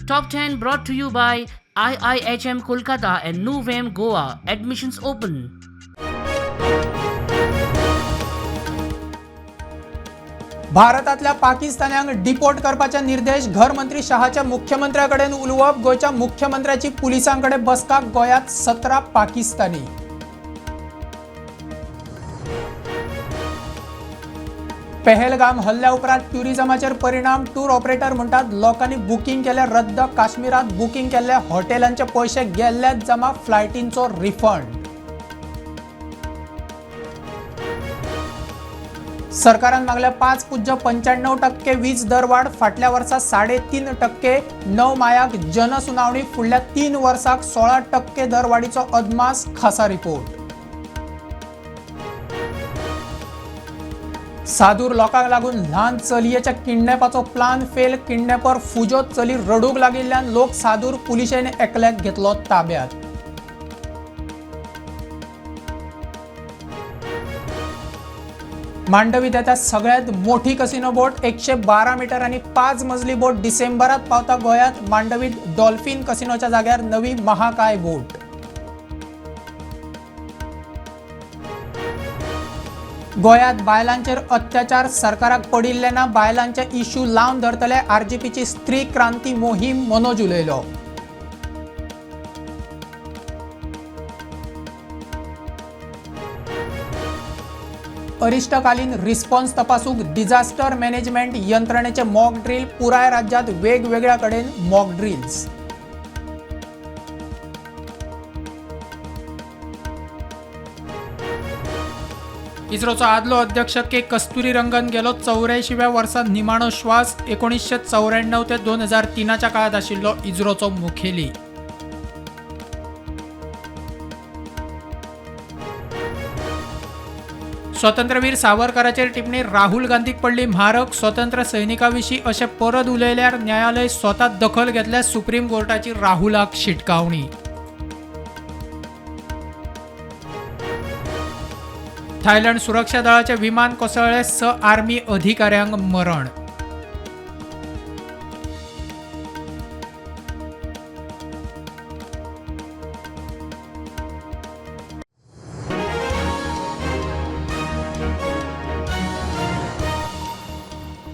Top 10 brought to you by IIHM Kolkata and Nuvem Goa. Admissions open. भारतातल्या पाकिस्तान्यांक deport करपाचे निर्देश घरमंत्री शहाच्या मुख्यमंत्र्या कडेन उलोवप. गोंयच्या मुख्यमंत्र्याची पुलिसां कडेन बसका. गोंयांत 17 पाकिस्तानी. पेहलगाम हल्ल्या उपरांत ट्युरिझमाचेर परिणाम. टूर ऑपरेटर म्हणटात लोकांनी बुकींग केलें रद्द. काश्मीरात बुकींग केल्ले हॉटेलांचे पयशे गेल्लेच जमा, फ्लायटींचो रिफंड. सरकारान मागल्या 5.95% वीज दरवाढ. फाटल्या वर्सा 3.5%. 9 मायाक जनसुनावणी. फुडल्या 3 वर्साक 16% दरवाढीचो अदमास. खासा रिपोर्ट. सादूर लोकांक लागून ल्हान चलयेच्या किडनॅपाचो प्लान फेल. किडनॅपर फुजोत चली रडूंक लागिल्ल्यान लोक सादूर. पुलिशेन एकल्याक घेतलो ताब्यात. मांडवीत येता सगळ्यात मोठी कसिनो बोट. 112 मिटर आणि 5 मजली बोट डिसेंबरात पावता गोंयांत. मांडवीत डॉल्फिन कसिनोच्या जाग्यार नवी महाकाय बोट. गोंयांत बायलांचेर अत्याचार सरकाराक पडिल्ले ना. बायलांचे इश्यू लावन धरतले. आरजीपीची स्त्री क्रांती मोहीम. मनोज उलयलो. अरिश्टकालीन रिस्पॉन्स तपासूंक डिझास्टर मॅनेजमेंट यंत्रणेचे मॉक ड्रील. पुराय राज्यात वेगवेगळ्या कडेन मॉक ड्रिल्स. इस्रोचो आदलो अध्यक्ष के कस्तुरी रंगन गेलो 84व्या वर्सा निमाणो श्वास. 1994 ते 2003च्या काळात आशिल्लो इस्रोचो मुखेली. स्वातंत्र्यवीर सावरकराचेर टिप्पणी राहुल गांधीक पडली म्हारग. स्वतंत्र सैनिकाविशीं अशें परत उलयल्यार न्यायालय स्वता दखल घेतल्यार सुप्रीम कोर्टाची राहुलाक शिटकावणी. थायलंड सुरक्षा दळाचे विमान कोसळ्ळें. 6 आर्मी अधिकाऱ्यांक मरण.